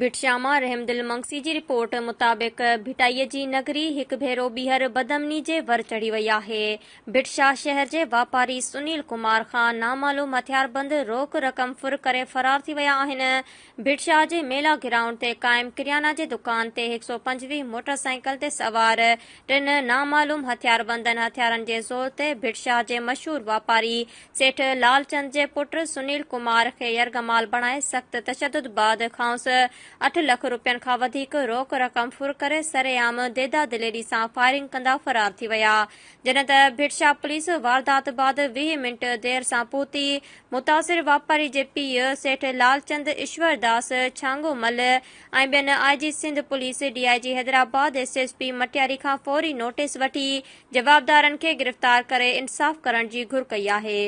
ڀٽشاهه مان رحمدل منگسي جي رپورٽ مطابق ڀٽائي جي نگري هڪ ڀيرو ٻيهر بدامني جي ور چڙهي وئي آهي. ڀٽشاهه شهر جي واپاري سنيل ڪمار کان نامعلوم هٿياربند روڪ رقم ڦر ڪري فرار ٿي ويا آهن. ڀٽشاهه جي ميلا گرائونڊ تي قائم ڪريانا جي دڪان تي 125 موٽر سائيڪل تي سوار ٽن نامعلوم هٿياربندن هٿيارن جي زور تي ڀٽشاهه جي مشهور واپاري سيٺ لالچند جي پٽ سنيل ڪمار کي يرغمال بڻائي سخت تشدد بعد کانئس اٺ لک روپين کان وڌيڪ روڪ رقم ڦر ڪري سرعام ديده دليري سان فائرنگ ڪندا فرار ٿي ويا جڏهن ته ڀٽشاهه پوليس واردات بعد 20 منٽ دير سان پهتي متاثر واپاري جي پيء سيٺ لالچند ايشور داس ڇانگو مل ۽ ٻين I G Sindh police D I G Hyderabad S S P Matiari کان فوري نوٽيس وٺي جوابدارن کي گرفتار ڪري انصاف ڪرڻ جي گهر ڪئي آهي.